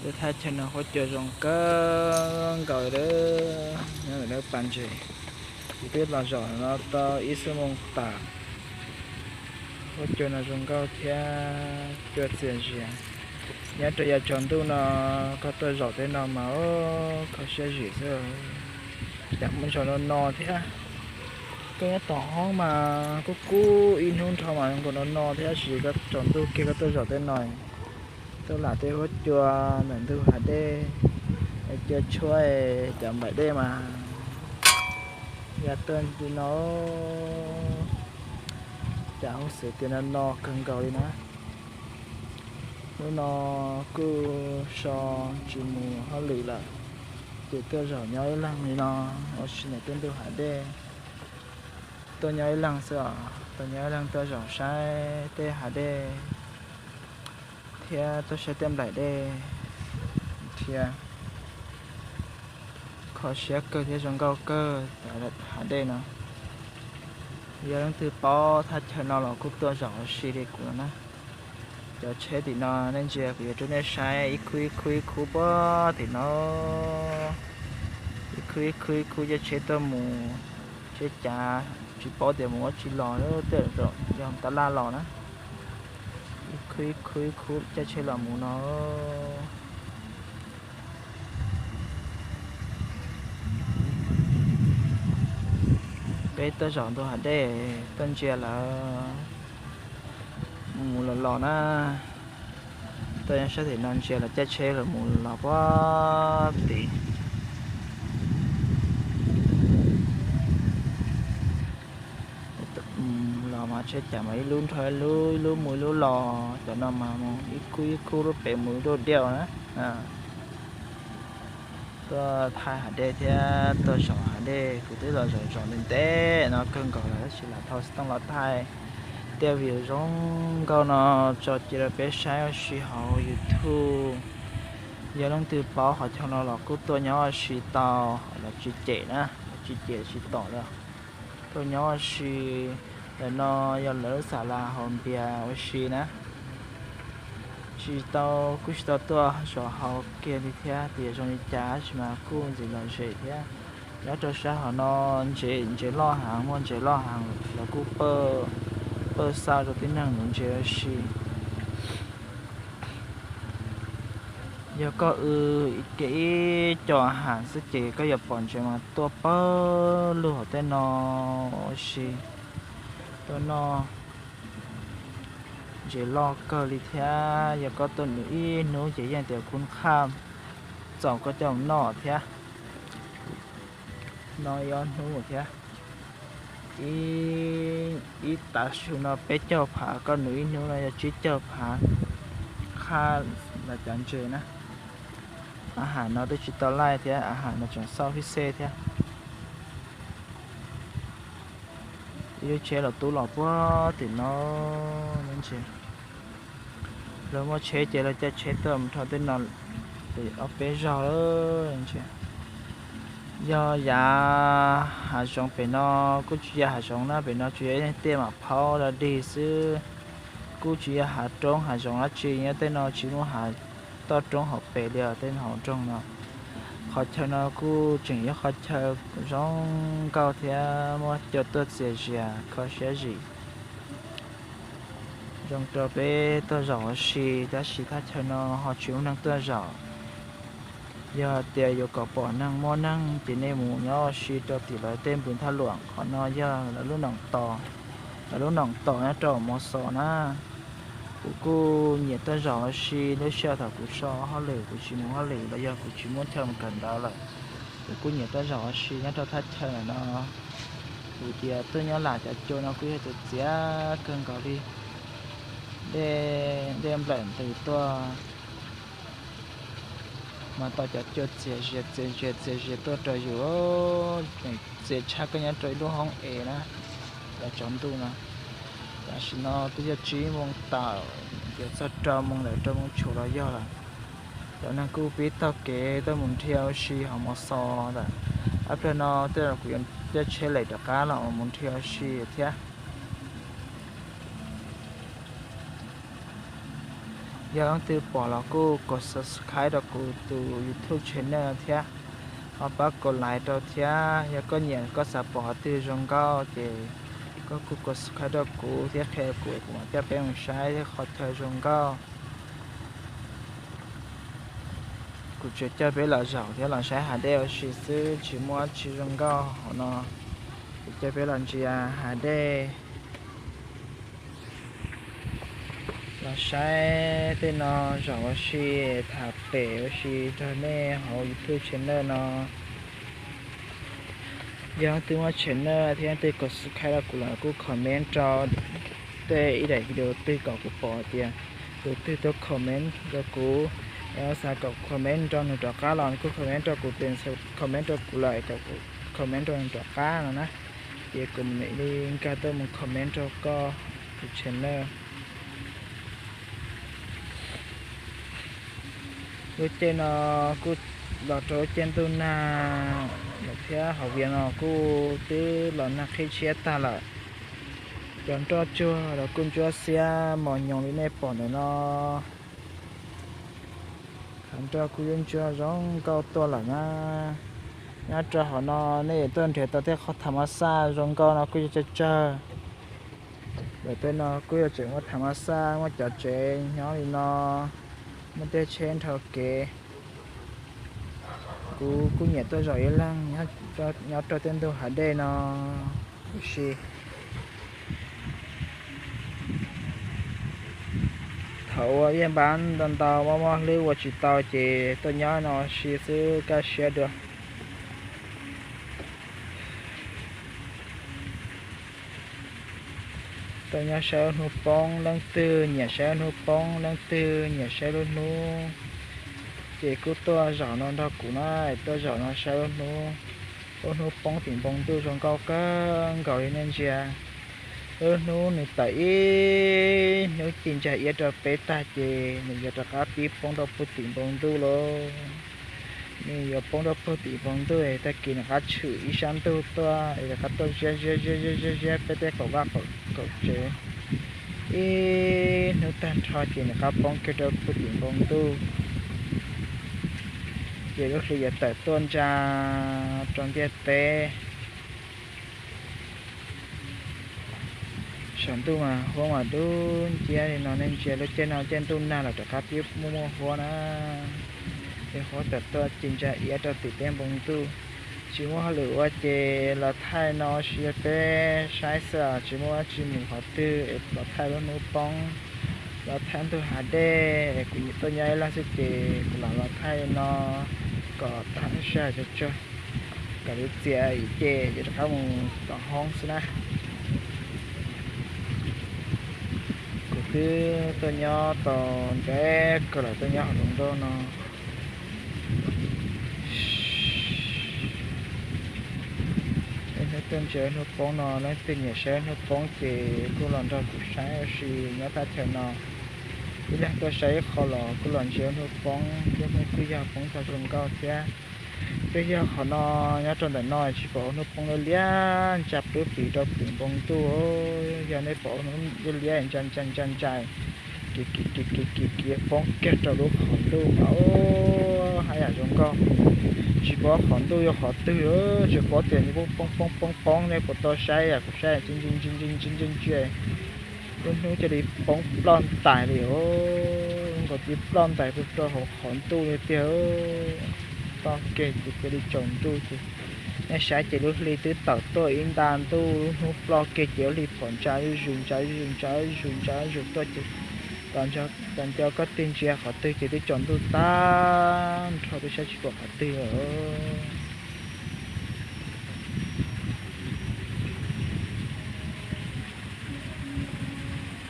Lub thaj chaw no huab cua zoo kawg nkaus li, nyob ntawm lub pas ntses. Kuv twb los zaum no tau ib xuab moos tas. Huab cua no zoo nkauj thiab cua txias zias. Nyob rau yav tsaus ntuj no koj tuaj zaum tej no mas kho siab zim xwb. Cas muaj ntsis no no thiab. Koj nyob tom hoob mas kub kub ib hnub nrho mas zoo nkaus no no thiab, tab sis koj tsaus ntuj kiag koj tuaj zaum tej no, tuaj lam tej huab cua ntawm ntug hav dej, cua tshuab cov nplaim dej mas ya tuaj li no. Cas huv xwm tias no no kawg nkaus li na. Hnub no kuj so tsis mus hauj lwm lawm, ces tuaj zaum nyob ib leeg li no, ua si ntawm tej ntug hav dej. Tuaj nyob ib leeg xwb os, tuaj nyob ib leeg tuaj zaum saib tej hav dej thiab tuaj saib tej nplaim dej thiab. Kho siab kawg thiab zoo nkauj kawg cov hav dej no. Yog leej twg paub thaj chaw no los kuj tuaj zaum ua si li kuv no na. Cov tsheb tim no nej ntsia kuv yuav rub nej saib ib khub ib khub ib khub puag tim no. Ib khub ib khub ib khub caij tsheb tuaj mus, tsheb cav tsis paub tias mus ua tsi los, tej zaum yog tab laj los na. Ib khub ib khub ib khub caij tsheb los mus no. Peb tuaj zaum ntug hav dej tuaj ntsia lawv mus los los na. Tuaj nyob sab tim no ntsia lawv caij tsheb los mus los puag tid. Los mas tsheb cav mas ib lub nrog ib lub, ib lub mus ib lub los, cov no mas mus ib khub ib khub lub pem mus ib lub diaj na. Tuaj thaij hav dej thiab tuaj zaum hav dej, kuv twb los zaum zaum ntev ntev no kawg nkaus lawm tab sis lam thau xov tooj los thaij tej view zoo nkauj no tso cia rau peb saib ua si hauv YouTube. Yog leej twg paub qhov chaw no los kuj tuaj nyob ua si tau, los tsis cem na, tsis cem tsis tom li. Tuaj nyob ua si, ntawm no yog lawv lub xa las haus npias ua si na. Tsis tau, kuj tsis tau tuaj zaum haus kiag li thiab tias zoo li cas tab sis mas kuj ntxim lom zem thiab. Nyob rau sab hauv no ntses, ntses loj heev, muaj ntses loj heev, lawv kuj pawj xa rau tib neeg nuv ntses ua si. Yog koj wb ib co has xwb ces koj yuav pom ntses mas tuaj pawg lug hauv tej no ua si, tuaj noj. Ntses loj kawg li thiab, yog koj tuaj nws ib hnub ces yeej tias kuv qhaj txaus koj coj mus noj thiab. No ib ob hnub thiab. Ib tav su no peb caug phav, koj nws ib hnub no yog tsib caug phav. Qhaj los cov ntses na. A has no twb tsis tau laij thiab, a has no tseem xauj fij xej thiab. Ib lub tsheb los tub los puag tim no, lawv muaj tsheb ces lawv caij tsheb tuaj mus rau tej no ob peb zaug lawm. Yog yav hav zoov pem no kuj tsis yog hav zoov na, pem no tsuas yog tej mam phaub dog dig xwb, kuj tsis yog hav roob hav zoov dab tsi, nyob tej no tsis muaj hav toj roob hauv pes li os, tej hauv nroog no. Qhov chaw no kuj tseem yog qhov chaw zoo nkauj thiab muaj cua tuaj txias zias kho siab zim, zoo rau peb tuaj zaum ua si, tab sis thaj chaw no ho tsis muaj neeg tuaj zaum. Yog tias yuav kom pom neeg muaj neeg ces nej mus nyob ua si rau tim lawv tej npws thaj luam, qhov no yog lawv lub noom tos, lawv lub noom tos nyob rau Mos Xos na. Kuv kuj nyiam tuaj zaum ua si lub sij hawm thaum kuv so hauj lwm, kuv tsis mus hauj lwm los yog kuv tsis muaj chaw mus kawm ntawv lawm, kuv kuj nyiam tuaj zaum ua si nyob rau thaj chaw ntawm no. Kuv tias tuaj nyob lam cov cua no kuj yog tias txias kawg nkaus li. Dej, dej nplawm ntws tuaj mas tau cov cua txias zias txias zias txias zias tuaj rau yus, txias tshaj koj nyob rau ib lub hoob es na, yav tsaus ntuj no. Tam sim no twb yog tsib moos tawm, yuav txog rau moos lawm, rau moos tshuav los yog lawm. Cov neeg kuj pib taug kev tuaj mus nrhiav ua si hauv Mos Xos lawm. Ob plag no tej zaum kuv yuav caij tsheb lem rov qab los mus nrhiav ua si thiab. Yog leej twg pom los kuj kom subscribe rau kuv tus YouTube channel thiab, ho pab kom like rau thiab. Yog koj nyiam koj xav pom qhov twg zoo nkauj ces koj kuj kom subscribe rau kuv thiab qhia kuv, kuv mam coj peb mus saib qhov chaw zoo nkauj. Kuv tsuas coj peb los zaum thiab los saib hav dej ua si xwb, tsis muaj tsi zoo nkauj hauv no. Kuv coj peb los ntsia hav dej, los saib tej no, zaum ua si, tham pem ua si rau nej hauv YouTube channel no. Yog leej twg muaj channel thiab leej twg kom subscribe rau kuv los kuj comment rau tej ib daim video twg kom kuv pom tias tus twg tuaj comment rau kuv, xav kom comment nrog nws rov qab los kuj comment rau kuv, tes comment rau kuv lawm kom kuv comment rau nws rov qab no na. Ces kuv mam li nkag tuaj mus comment rau koj tus channel. Lub caij no kuj los rau lub caij ntuj nag lawm thiab, hauv Vias no kuj twb los nag qhib tshiab tag lawm. Cov nroj tsuag los kuj ntsuab xiab mos nyoos li nej pom ntawm no. Qhov nroj kuj yuav ntsuab zoo nkauj tuaj lawm na. Nyob rau hauv no nej yuav tuaj nrhiav tau tej qhov tham mas xaj zoo nkauj no kuj yuav tsawg tsawg. Lawm tej no kuj yuav tseem muaj tham mas xaj, muaj cov tsev nyob li no, muaj tej tsheb nrho kev. Kuv kuj nyiam tuaj zaum ib leeg nyob rau tej ntug hav dej no ua si. Thaum ua ib npab ntau ntau mob mob hlwb ua tsis tau ces tuaj nyob no ua si xwb kaj siab dua. Tuaj nyob saib lub hnub poob, leej twg nyiam saib lub hnub poob, leej twg nyiam saib lub hnub, ces kuj tuaj zaum no nrog kuv na, tuaj zaum no saib lub hnub. Lub hnub poob tim npoo ntuj zoo nkauj kawg nkaus li nej ntsia. Lub hnub nws tawm ib hnub ci ntsa iab rau peb tag ces nws yuav rov qab pib poob rau puag tim npoo ntuj lauj. Nws yuav poob rau puag tim npoo ntuj, tag kis nws rov qab tshwm ib sab ntug tuaj es rov qab tuaj ziab ziab ziab ziab ziab peb tej qaum vaj qaum tsev. Ib hnub tag nrho ces nws rov qab poob kiag rau puag tim npoo ntuj, ces lub hli yuav tawm tuaj ntsa rau ntiaj teb. Saum ntuj mas huab mas dub nciab li no, nej ntsia lub caij no caij ntuj nag los rov qab pib muaj muaj huab na. Ces huab tawm tuaj ci ntsa iab rau tim tej npoo ntuj. Tsis muaj hauj lwm ua ces los thaij no ua si rau peb saib xwb, tsis muaj dab tsi mus qhov twg es los thaij lub hnub poob, los thaij ntug hav dej es kuv tuaj nyob ib leeg xwb ces kuv los los thaij no kom tag sij hawm tsuag tsuag, kom li txias ib ce ces rov qab mus tom hoob xwb na. Kuv twb tuaj nyob tau ntev kawg lawm, tuaj nyob hauv nroog no. Hnub tuaj ntsia hnub poob no, leej twg nyiam saib hnub poob ces kuj los nrog kuv saib ua si nyob thaj chaw no. Ib leeg tuaj saib ib qho los kuj los ntsia hnub poob, lub hnub kuj yog poob tau zoo nkauj thiab. Twb yog qhov no, nyob rau ntawm no tsis pom hnub poob liab liab ntsa pwb plis rau tim npoo ntuj. Yog nej pom hnub liab liab ntsa ntsa ntsa ntsa kiv kiv kiv kiv kiv kiv poob kiag rau lub qhov ntuj mas haj yam zoo nkauj. Tsis paub qhov ntuj yog qhov twg, tsuas paub tias nws poob poob poob poob poob, nej puas tau saib, kuv saib ntsia ntsia ntsia ntsia ntsia ntsia, lub hnub cia li poob ploj ntais li os. Nkaus tib ploj ntais rau hauv qhov ntuj li tiag. Ploj kiag ces cia li tsaus ntuj ces nej saib ces lub hli twb tawm tuaj ib nta ntuj, lub hnub ploj kiag ces lub hli phom ntsa zuj zus ntsa zuj zus ntsa zuj zus ntsa zuj zus tuaj ces tom ncauj koj tig ntsia qhov twg ces twb tsaus ntuj tag nrho, twb saib tsis pom qhov twg lawm.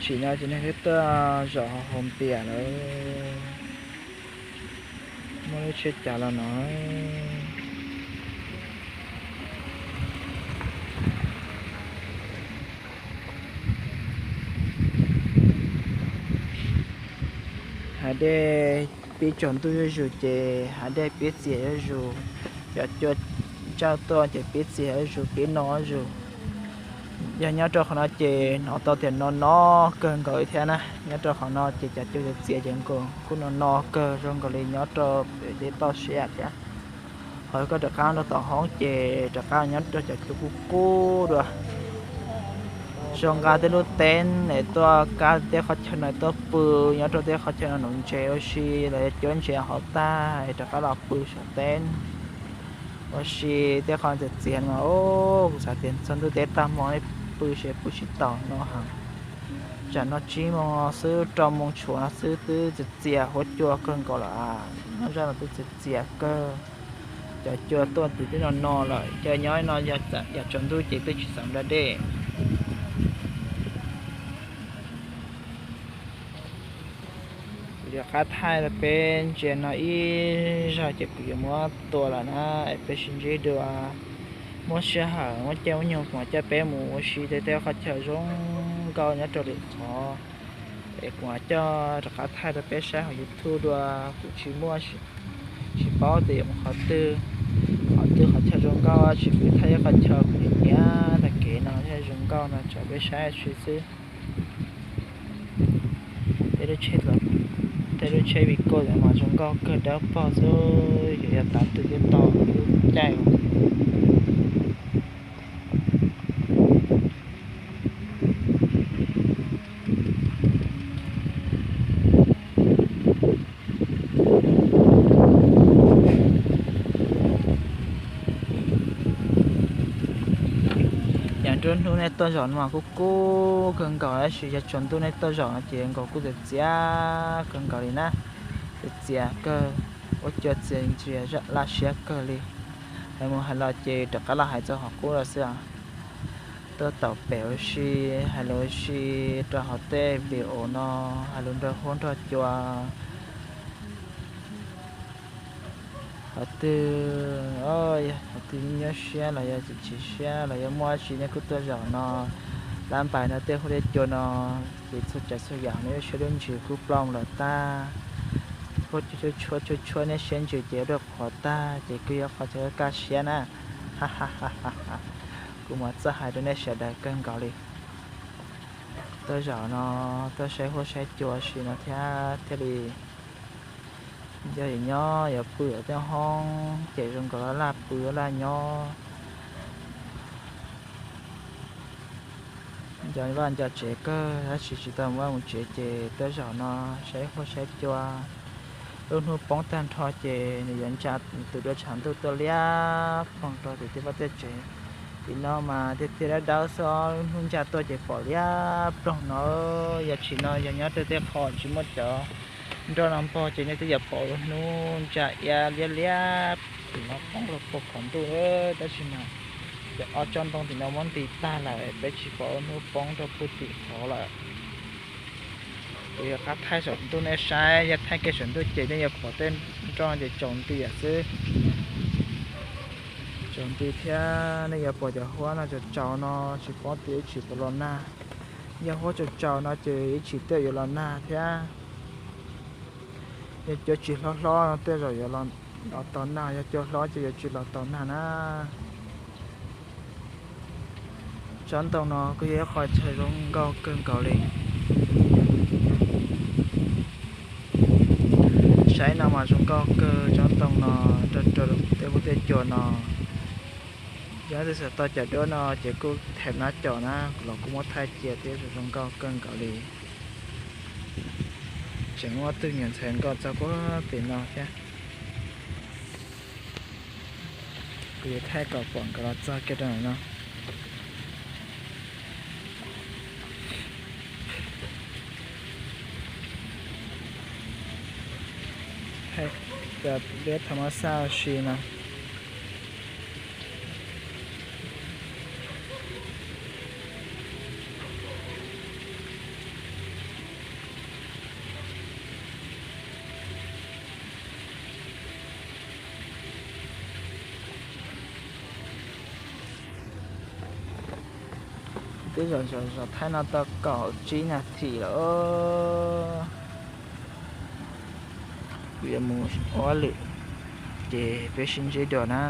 Tsim no ces neeg twb tuaj zaum haus npias lawm. Muaj lub tsheb cav los no. Hav dej pib tsaus ntuj zuj zus ces hav dej pib txias zuj zus. Cov cua ntsawj tuaj ces pib txias zuj zus, pib no zuj zus. Yog nyob rau qhov no ces hnov tau tias no no kawg nkaus li thiab na. Nyob rau qhov no ces cov cua txias txias ces nkaus kuj no no kawg zoo nkaus li nyob rau pem tej toj siab thiab. Ho koj rov qab rau tom hoob ces rov qab nyob rau cov cua qub qub dua. Zoo nqa tej lub teeb es tuaj kab tej qhov chaw no tuaj pw nyob rau tej qhov chaw no nuv ntses ua si los yog cuab ntses hauv tag es rov qab los pw saum teeb ua si tej qhov txias txias no. Kuv xav tias txog ntuj teb tag hmo nej pw ces pw tsis taus no heev. Tsam no tsib moo xwb rau moo tshuav no xwb twb txias txias huab cua kawg nkaus lawm. Nyob zaj no twb txias txias kawg. Cov cua tuaj ces twb no no lawm, ces nyob no yog tsaus ntuj ces twb tsis txaus nra dej. Kuv yuav qab thaij rau peb ntsia no ib zaug ces kuv yuav muab tua lawm na, es peb sib ntsib dua. Muaj sij hawm muaj caij muaj nyoog kuv mam coj peb mus ua si tej tej qhov chaw zoo nkauj nyob rau lwm qhov, es kuv mam coj rov qab thaij rau peb saib hauv YouTube dua. Kuv tsis muaj, tsis paub tias yuav mus qhov twg, qhov twg qhov chaw zoo nkauj, tsis pub thaij ib qhov chaw kuv nyiam nyiam tag kev no thiaj zoo nkauj no tso peb saib tsis xwb. Tej lub tsheb vim koj mas zoo nkauj kawg dawb paug xwb, yuav yog tav twg thiaj tau lub caij. Yam nruab hnub nej tuaj zaum no mas kuj kub kawg nkaus, tab sis yog tsaus ntuj nej tuaj zaum no ces nkaus kuj txias txias kawg nkaus li na. Txias txias kawg, ua cua txias ntxias laj siab kawg li. Hais mus hais los ces rov qab los hais txog qhov qub los xwb os. Tuaj taum pem ua si, hais lus ua si rau hauv tej video no, hais lus nrog huab nrog cua. Qhov twg, qhov twg nyuaj siab los yog chim chim siab los yog muaj dab tsi nej kuj tuaj zaum no. Lab npais no tej huab tej cua no ces txhua tsav txhua yam nej lub siab lub ntsws kuj ploj lawm tag. Huab cua tshuab tshuab nej siab ntsws ces ua rau qhuav tag ces kuj yog qhov chaw kaj siab na. Kuv mas txawj hais rau nej sawv daws kawg nkaus li. Tuaj zaum no, tuaj saib huab saib cua si no thiab thiaj li, yog nyob yuav pw tej hoob ces zoo nkaus laj laj pw laj nyob. Nco vaj nco tsev kawg tab sis tsis tau mus vaj mus tsev ces tuaj zaum no saib huab saib cua. Lub hnub poob tag nrho ces nws yuav ntsa tus duab tshav ntuj tuaj liab ploog rau tim tej vaj tej tsev. Tim no mas tiag tiag dawb dawb xwb, lub hnub ntsa tuaj ces pom liab ploog no. Yog tsim no yog nyob rau tej qho tsis muaj cov nroj no npog ces nej twb yuav pom lub hnub ntsa iab liab liab. Tim no poob rau puag qhov ntuj, tab sis mas cov ob tsob ntoo tim no muab nti tag lawm peb tsis pom lub hnub poob rau puag tim qhov lawm. Kuv yuav qab thaij saum ntuj nej saib, yog thaij kiag saum ntuj ces nej yuav pom tej nroj ces tsaus nti lawm xwb. Tsaus nti thiab nej yuav pom cov huab no tsaus tsaus no, tsis paub tias ib tsis puas los nag. Yog huab tsaus tsaus no ces ib tsis tej yuav los nag thiab. Yog cua tsis hlob hlob no tej zaum yuav los tos nag, yog cua hlob ces yuav tsis los tos nag na. Tsob ntoo no kuj yog ib qho chaw zoo nkauj kawg nkaus li. Saib no mas zoo nkauj kawg tsob ntoo no, rau rau tej huab tej cua no. Yog leej twg xav tau cov duab no ces kuj them nab cov na, kuv los kuj muab thaij cia thiab zoo nkauj kawg nkaus li. Tseem muaj ob tug me nyuam ntxhais nkauj txog puag tim no thiab. Kuv yuav thaij kom pom nkawd los txog kiag rau ntawm no. Thaij peb thaum mab xaj ua si no. Twb zaum zaum thaij no tau kaum tsib nas this lawm. Kuv yuav mus ua lwm, ces peb sib ntsib dua na.